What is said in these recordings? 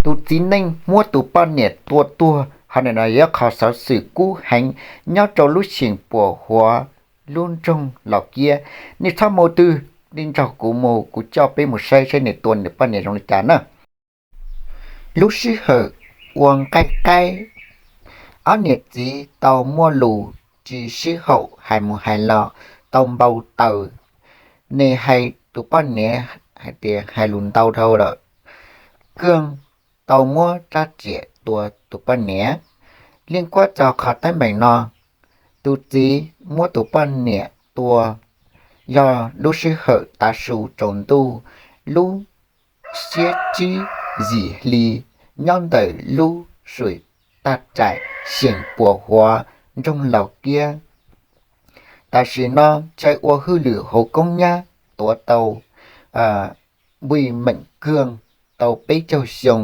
tus txiv neej muab tus poj niam tua tuag. Ho nim no yog qhov xov xwm kub heev nyob rau lub xyeem Puam Huav, lub nroog Laus Kiab. Nej txhob mus twg, nej nrog kuv mus, kuv coj peb mus saib saib nws tua nws poj niam zoo li cas na. Lub sij hawm ua nqaij qaib, ob niam txiv tau muaj lus tsis sib haum, hais mus hais los tau npau taws. Nws hais tus poj niam hais tias hais lus ntau dhau lawm, Keej tau muab rab riam tua tus poj niam. Liaj kuab txog qhov teeb meem no, tus txiv muab tus poj niam tua yog lub sij hawm tav su tsaus ntuj lub xiab tsib yim hli nyob ntawm lub swm taj raim xyeem Puam Huav, nroog Laus Kiab. Tam sim no ntshai ua hauj lwm hauv koob nyab tuav tau Npuj Meem Keej tau peb caug xyoo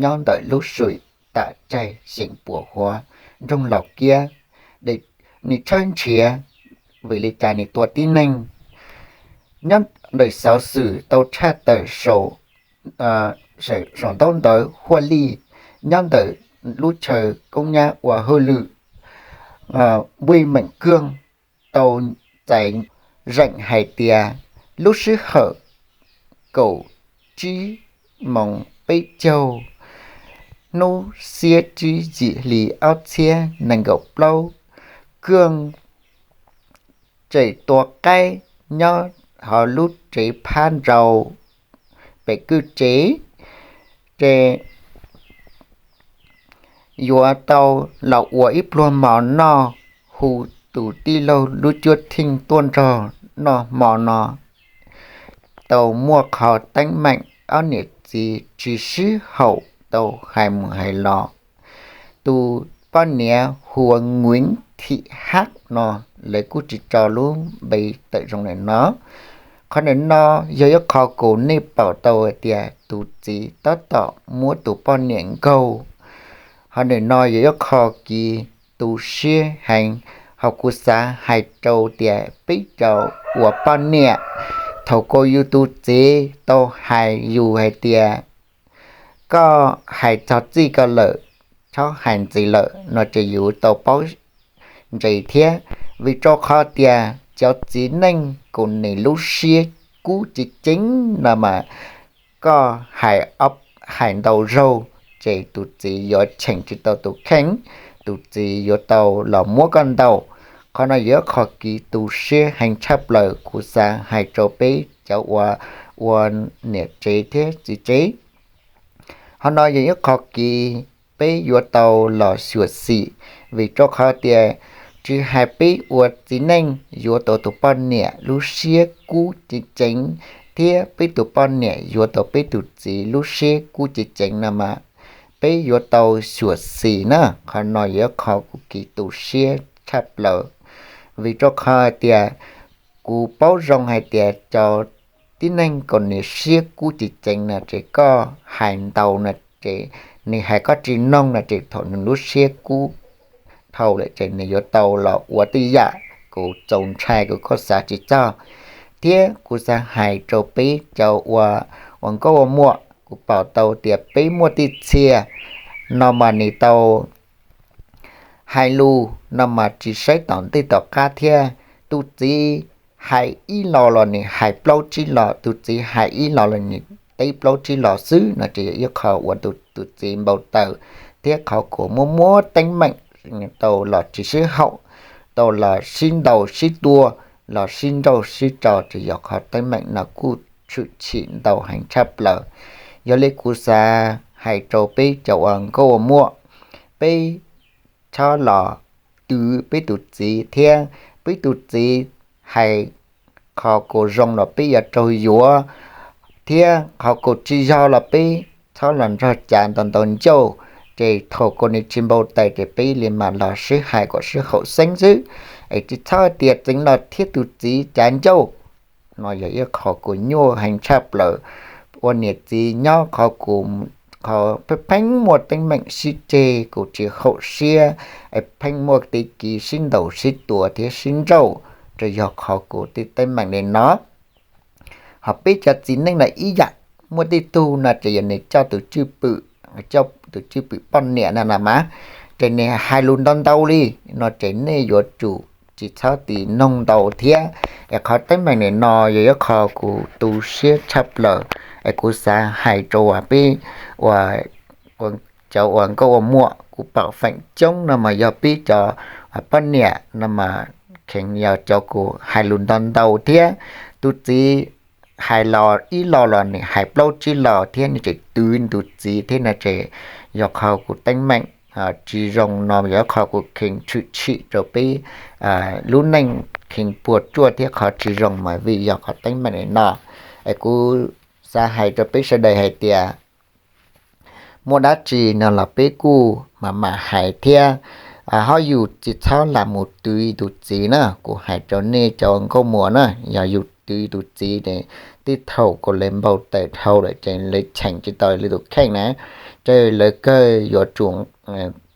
nyob ntawm lub swm taj raim xyeem Puam Huav, nroog Laus Kiab. Nws tshawb nrhiav vim li cas nws tua tib neeg. Nyob ntawm xov xwm tau tshaj tawm saum ntaub ntawv Huaj Lij nyob ntawm lub chaw koob nyab ua hauj lwm, Npuj Meem Keej tau txais zeem hais tias lub sij hawm kaum tsib moos peb caug hnub xiab tsib yim hli ob txhiab nees nkaum plaub, Keej tseem tua qaib nyob hauv lub tsev phab nraud pem kwj tsev, ces yuav tau los ua ib pluag mov noj, hu tus tij laug lub cuab theej tuaj nrog noj hmo no. Tau muaj qhov teeb meem ob niam txiv tsis sib haum tau hais mus hais los. Tus poj niam hu ua Nguyễn Thị Hắc no, lawv kuj tsis tso lub npe tawm zoo li no. Qhov ntawm no yog ib qho kuv nej pom tau hais tias tus txiv tab tom muab tus poj niam nkaug. Qhov ntawm no yog ib qho kev tu siab heev, hos kuv xav hais rau tias peb cov uas poj niam, thaum kawg yus tus txiv tau hais yus hais tias koj hais txog txij ko lawm, txhob hais ntxiv lawm no ces yus tau paub ntsev thiab. Vim rau qhov tias cov txiv neej kuj nws lub siab kub ceev ceev no mas, koj hais ob hais ntau zaug ces tus txiv yuav cheem tsis tau tus kheej, tus txiv yuav tau los muab koj ntaus. Qhov no yog ib qho kev tu siab heev tshaj plaws, kuv xav hais rau peb cov uas ua niam tsev thiab txiv tsev. Qhov no yog ib qho kev peb yuav tau los xyuam xim, vim rau qhov tias tsis hais peb ua txiv neej yuav tau tus poj niam lub siab kub ceev ceev, thiab peb tus poj niam yuav tau peb tus txiv lub siab kub ceev ceev no mas, peb yuav tau xyuam xim na. Qhov no yog ib qho kuv kev tu siab tshaj plaws, vim rau qhov hais tias kuv paub zoo hais tias cov tib neeg kom nws siab kub ceev ceev no ces koj hais ntau no ces nws hais koj tsis mloog no ces thaum nws lub siab kub dhau lawm ces nws yuav tau los ua tej yam kuv txaus ntshai, kuv kuj xav tsis txog. Thiab kuv xav hais rau peb cov ua, ua nkauj ua muam, kuv pom tau tias peb muaj tej txhia no mas nws tau hais lus no mas tsis saib tom ntej tom qab thiab. Tus txiv hais ib los los nws hais plaub tsib los, tus txiv hais ib los los nws teb plaub tsib los xwb no ces yog ib qho ua tus txiv npau taws, thiab qhov kuv muab muab teeb meem tau los tsis sib haum, tau los sib ntaus sib tua, los sib nrauj sib tso ces yog qhov teeb meem no kuj tshwm sim ntau heev tshaj plaws. Yog li kuv xav hais rau peb cov ua nkauj ua muam, peb txhob los twv peb tus txiv thiab peb tus txiv hais qhov kuv zoo los peb yuav raug yuav, thiab qhov kuv tsis yog los peb txhob los nrog cav ntau ntau ncauj, ces thaum kuv nws tsis npau taws ces peb li mam los sib hais kom sib haum xeeb xwb, es tsis txhob tias txeev los thiab tus txiv cav ncauj. No yog ib qho kuv nyuaj heev tshaj plaws. Ua niam txiv nyob qhov kuv, qhov pheej pheej muaj teeb meem sib ceg, kuv tsis haum siab, es pheej muaj tej kev sib ntaus sib tua thiab sib nrauj, ces yog qhov kuv tej teeb meem li no. Hos peb cov txiv neej los ib yam, muaj tej tug no ces yog nws coj tus cwj pwm coj tus cwj pwm poj niam no na mas, ces nws hais lus ntau ntau li no ces nej yuav tsum tsis txhob tis noog ntau thiab. Es qhov teeb meem nim no yog ib qho kuv tu siab tshaj plaws, es kuv xav hais rau uas peb uas cov uas nkauj uas muam, kuv pom feem coob no mas yog peb cov poj niam no mas kheev yog cov kuv hais lus ntau ntau thiab. Tus txiv hais los ib los los nws hais plaub tsib los thiab nws tseem twv tus txiv thiab no ces yog qhov kuv teeb meem tsis zoo no yog qhov kuv kheev tshwm sim rau peb lub neej kheev puas tsuaj thiab qhov tsis zoo mas vim yog qhov teeb meem nim no. Es kuv xav hais rau peb sawv daws hais tias muaj dab tsi no los peb kuj mam mam hais thiab. Ho yus tsis txhob lam mus twv tus txiv na, kuv hais rau nej cov nkauj muam na, yog yus twv tus txiv ces tej thaum kuv lawv npau taws dhau lawm ces lawv cheem tsis tau lawv tus kheej na, ces lawv kawg yuav tsum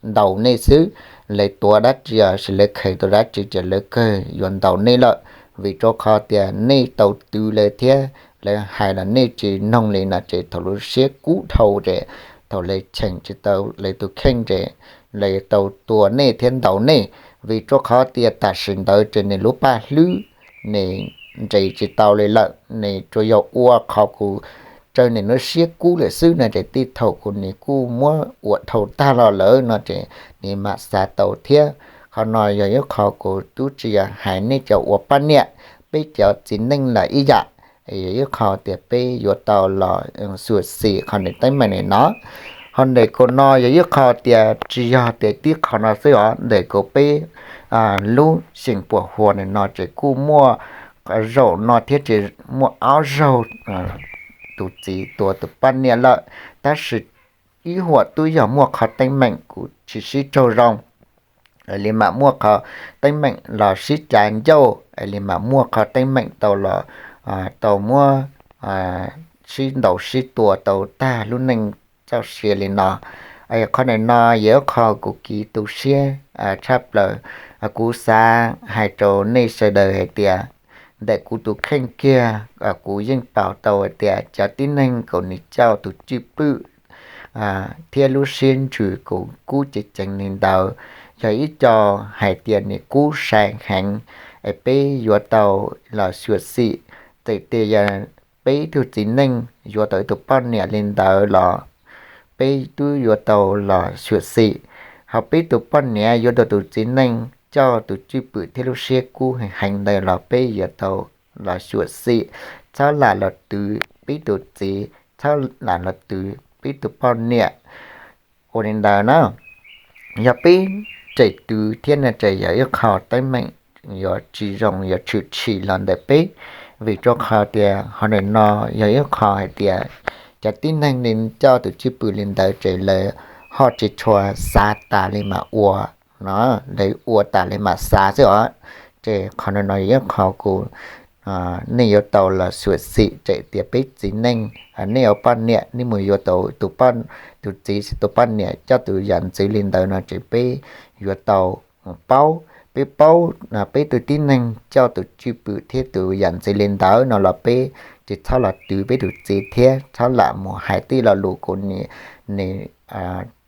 ntaus nej xwb. Lawv tuav dab tsi los sis lawv khaws tau dab tsi ces lawv kawg yuav ntaus nej lawm, vim rau qhov tias nej tau twv lawv thiab lawv hais los nej tsis noog li no ces thaum lub siab kub dhau ces thaum lawv cheem tsis tau lawv tus kheej ces lawv tau tua nej thiab ntaus nej, vim rau qhov tias tam sim ntawd ces nws lub paj hlwb nws nres tsis tau li lawm, nws tsuas yog ua qhov kuv raws nws lub siab kub lawm xwb no ces tej thaum kuv nws kuj muab ua dhau tag los lawm no ces nws mam xav tau thiab. Qhov no yog ib qho kuv twb tsis yog hais nej cov ua poj niam, peb cov txiv neej los ib yam, yog ib qho tias peb yuav tau los xyuam xim qhov nws teeb meem nim no. Ho ntawm kuv no yog ib qho tias tsis yog tias tib qho no xwb os, ntawm kuv peb lub xeem Puam Huas nim no ces kuj muaj zaum no thiab ces muaj ob zaug tus txiv tua tus poj niam lawm, tab sis ib huam twb yog muaj qhov teeb meem kuv tsis sib raug zoo, es li mam muaj qhov teeb meem los sib cav ncauj, es li mam muaj qhov teeb meem tau los tau muab sib ntaus sib tua tau tag lub neej txoj sia li no. Qhov nim no yog ib qho kuv kiv tu siab tshaj plaws. Kuv xav hais rau nej sawv daws hais tias ntawm kuv tus kheej kiag, kuv yeej pom tau hais tias cov tib neeg uas nws coj tus cwj pwm thiab lub siab ntsws kub ceev ceev li ntawd, yog ib co hais tias nws kub sai heev, es peb yuav tau los xyuam xim. Txawm tias yog peb ib tug txiv neej yuav tau ib tug poj niam li ntawd los peb twb yuav tau los xyuam xim. Ho peb tus poj niam yuav tau tus txiv neej coj tus cwj pwm thiab lub siab kub heev heev ntawd los peb yuav tau los xyuam xim, txhob lam los twv peb tus txiv, txhob lam los twv peb tus poj niam. Ua li ntawd na, yog peb tseem twv thiab no ces yog ib qho teeb meem yuav tsis zoo, yuav tshwm sim los ntawm peb, vim rau qhov tias qhov ntawm no yog ib qho hais tias cov tib neeg li coj tus cwj pwm li ntawd ces lawv ho tsis tshua xav tas li mas ua no, lawv ua tas li mas xav xwb os. Ces qhov ntawm no yog ib qho kuv nej yuav tau los xyuam xim, tseem tias peb txiv neej, nej ua poj niam nej mus yuav tau tus, tus txiv tus poj niam coj tus yam ntxwv li ntawd no ces peb yuav tau paub, peb paub peb tus tib neeg coj tus cwj pwm thiab tus yam ntxwv li ntawd no los peb tsis txhob los twv peb tus txiv thiab txhob lam mus hais tej lo lus kuv nws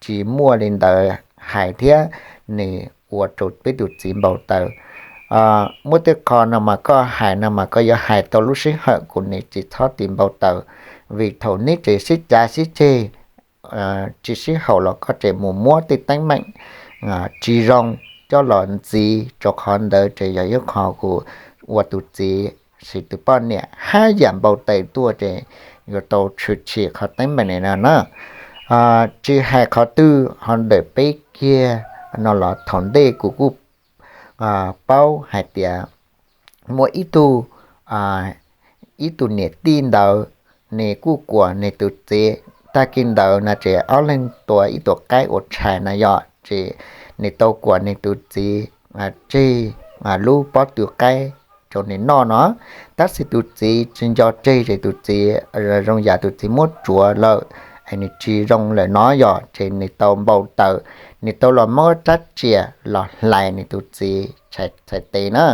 tsis muaj li ntawd hais thiab nws ua rau peb tus txiv npau taws. Muaj tej qho no mas koj hais no mas koj yuav hais tau lub sij hawm kuv nws tsis txhob tis npau taws, vim thaum neb tseem sib cav sib ceg tsis sib haum los koj tseem mus muab tej teeb meem tsis zoo coj los ntxiv, rau qhov ntawd ces yog ib qho kuv ua tus txiv sis tus poj niam haj yam npau taws tuaj ces yuav tau tshwm sim qhov teeb meem no na. Tsis hais qhov twg ho ntawm peb kiag no los thaum ntej kuv kuj paub hais tias muaj ib tug, ib tug niam tij ntawd, nws kuj kuam nws tus txiv, tag kis ntawd no ces ob leeg tua ib tus qaib ua tshais no yog ces nws tau kuam nws tus txiv tseg lub pob tw qaib rau nws noj no, tab sis tus txiv tsis nco tseg ces tus txiv zoo yam tus txiv muab tsuav lawm, es nws tsis zoo lawm no yog ces nws tau npau taws, nws tau los muab rab riam los hlais nws tus txiv txhais tes na.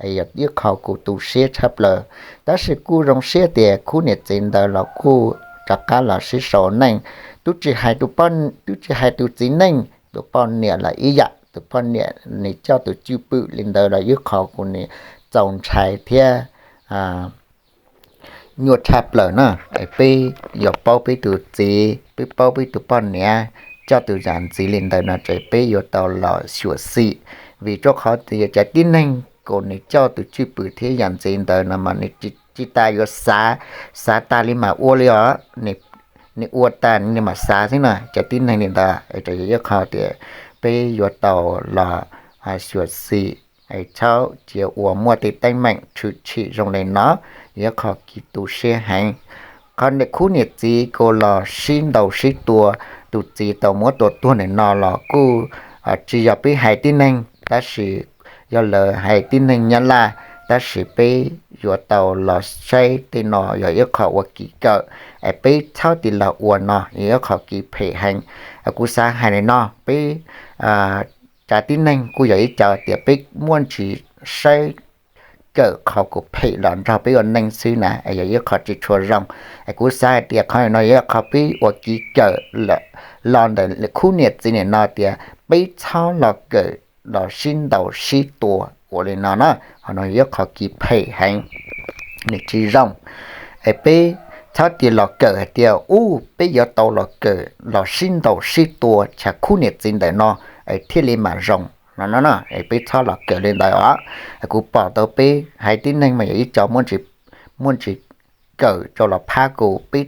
Yog ib qho kuv tu siab tshaj plaws, tab sis kuj zoo siab tias khub niam txiv ntawd los kuj rov qab los sib sau ua neej. Twb tsis hais tus poj, twb tsis hais tus txiv neej, tus poj niam los ib yam, tus poj niam nws coj tus cwj pwm li ntawd los ib qho kuj nws txaus ntshai thiab nyuaj tshaj plaws na. Es peb yuav paub peb tus txiv, peb paub peb tus poj niam coj tus yam ntxiv li ntawd no ces peb yuav tau los xyuam xim, vim rau qhov tias cov tib neeg kuj nws coj tus cwj pwm thiab yam ntxiv ntawd no mas nws tsis tas yuav xav, xav tas li mas ua li os. Nws ua tas nws mam xav xwb no, cov tib neeg li ntawd. Rau yog ib qho tias peb yuav tau los xyuam xim, txhob cia ua muaj tej teeb meem tshwm sim zoo li no, yog ib qho kis tu siab heev. Qhov niam khub niam txiv kuj los sib ntaus sib tua, tus txiv tau muab tua tuag ntawm no los kuj tsis yog peb hais tib neeg, tab sis yog lawv hais tib neeg Nyab Laj, tab sis peb yuav tau los saib tej no yog ib qho ua kis kawm, es peb txhob tig los ua no, yog ib qho kis phem heev. Kuv xav hais li no, peb tsav tib neeg kuj yog ib co tias peb muaj ntsis saib kawm qhov kuj phem los nrog peb ua neej xwb na, yog ib qho tsis tshua zoo. Es kuv xav hais tias qhov no yog qhov peb ua kis kawm los ntawm khub niam txiv nim no tias peb txhob los kawm los sib ntaus sib tua ua li no na. Qhov no yog qhov kis phem heev, nws tsis zoo. Es peb txhob tig los kawm hais tias ub peb yuav tau los kawm los sib ntaus sib tua chav khub niam txiv ntawm no es thiaj li mam zoo no no. Es peb txhob los kawm li ntawd os. Kuv pom tau peb hais tib neeg mas yog ib co muaj ntsis kawm rau los phab kuj peb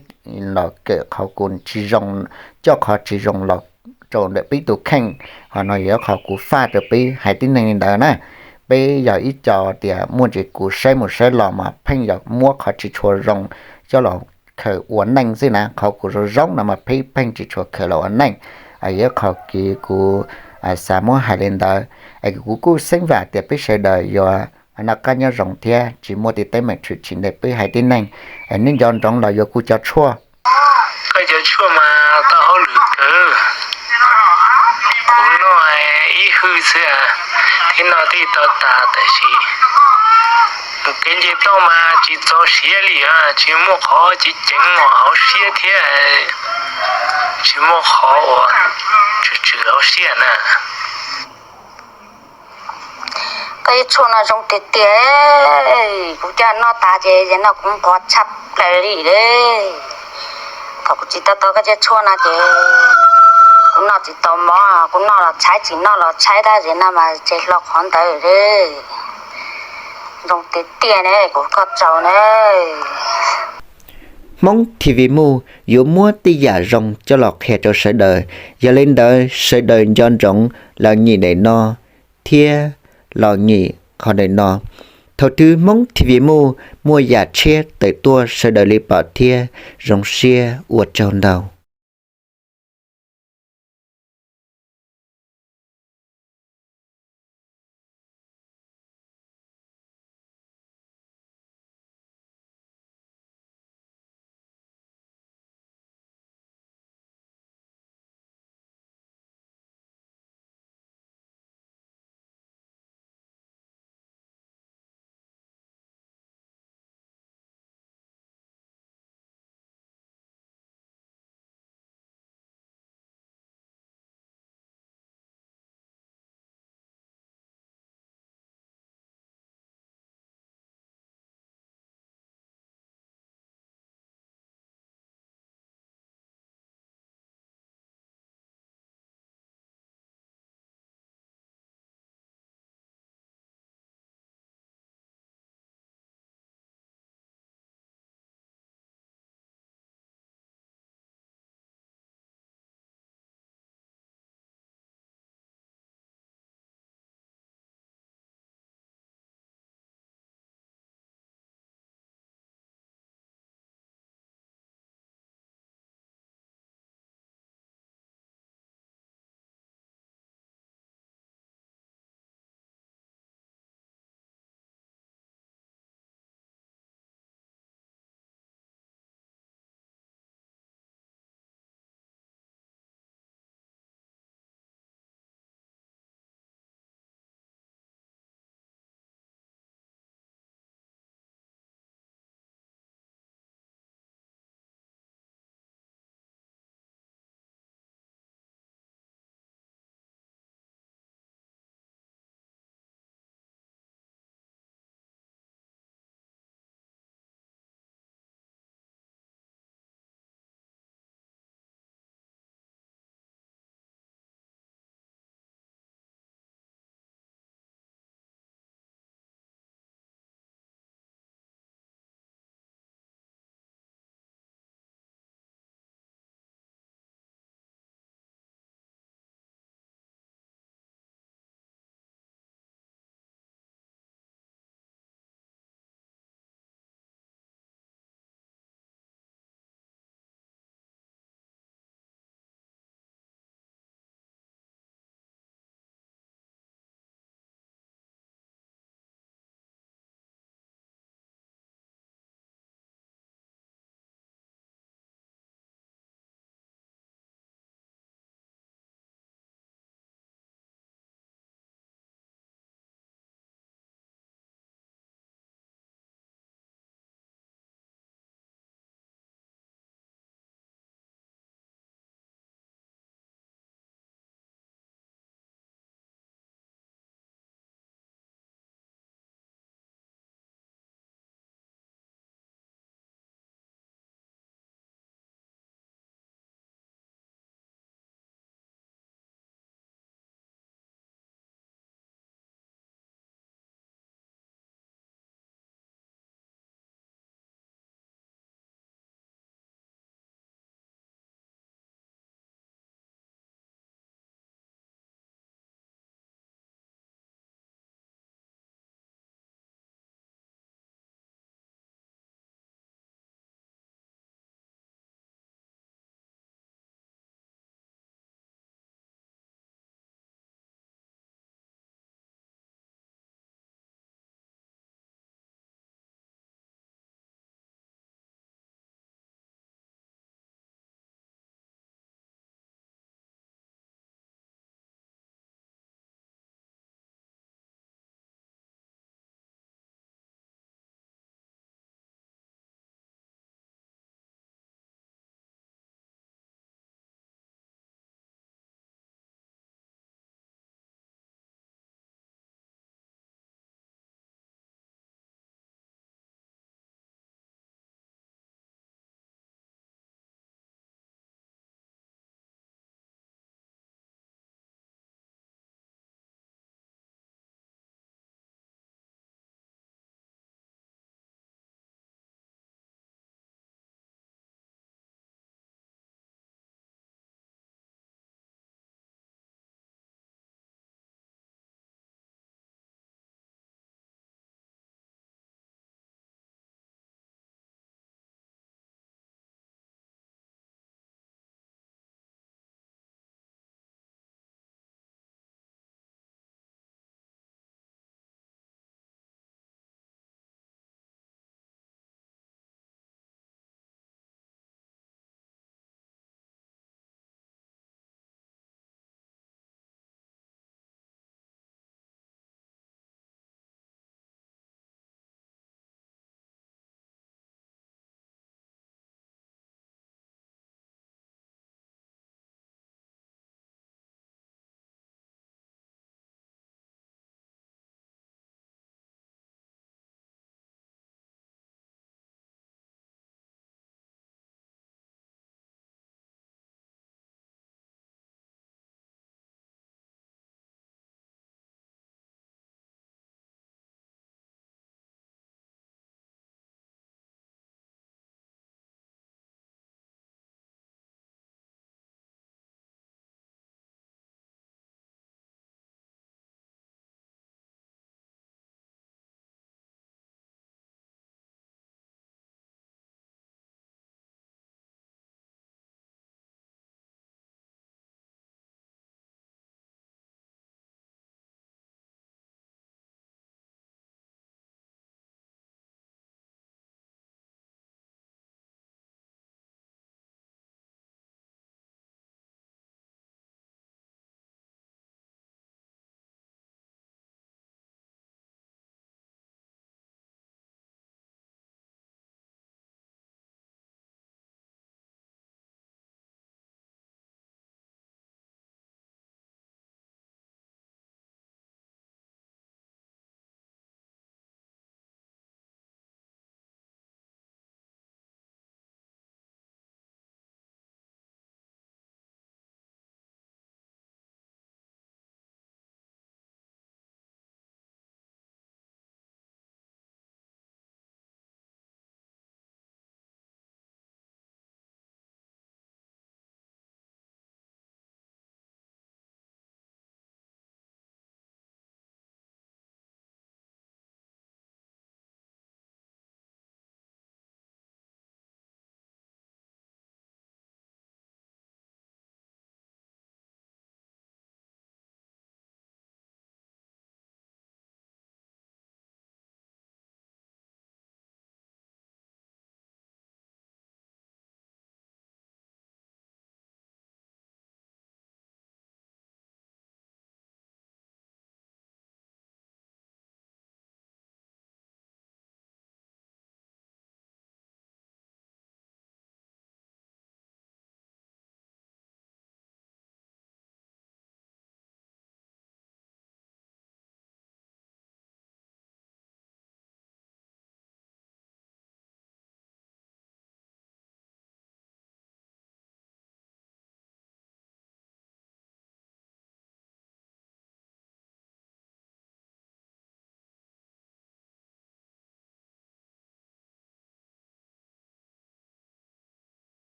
los kawm qhov kuj tsis zoo, coj qhov tsis zoo los rau ntawm peb tus kheej. Qhov no yog qhov kuv faj rau peb hais tib neeg li ntawd na. Peb yog ib co tias muaj ntsis kuv saib mus saib los mas pheej yog muab qhov tsis tshua zoo coj los khaws ua neej xwb na, qhov kuj zoo zoo no mas peb pheej tsis tshua khaws los ua neej. Yog qhov kis kuv xav muab hais li ntawd. Es kuv kuj xeeb vam tias peb sawv daws yuav noj qab nyob zoo thiab tsis muaj tej teeb meem tshwm sim ntawm peb hais tib neeg. Nej nco ntsoov los yuav kuv cov tshuaj. Koj cov tshuaj mas tau hauj lwm kawg. Kuv noj ib hwj xwb thiab noj tej tau tas, tab sis mus kev nce toj mas tsis txaus siab li, tsis muaj qhov ceev ceev hauv siab thiab tsis muaj qhov uas tshwm tshwm hauv siab na. Koj ib tshuaj no zoo tiag tiag, kuv coj noj tas ces no kuv nquag tshaj plaws li. Thaum kuv tsis tau tau koj cov tshuaj no ces kuv noj tsis tau mov, kuv noj los tshaib tsis noj los tshaib, tab sis no mas ces hlo qhov ntawd. Zoo tiag tiag ne, kuv koj tsaug ne. Hmoob T V Movie yuav muab tej yam zoo coj los qhia rau sawv daws, yog li ntawd sawv daws nco ntsoov los nyim ntawm no thiab los nyim qhov ntawm no. Thaum twg Hmoob T V Movie muaj yam tshiab tawm tuaj sawv daws li pom thiab zoo siab ua tsaug ntau.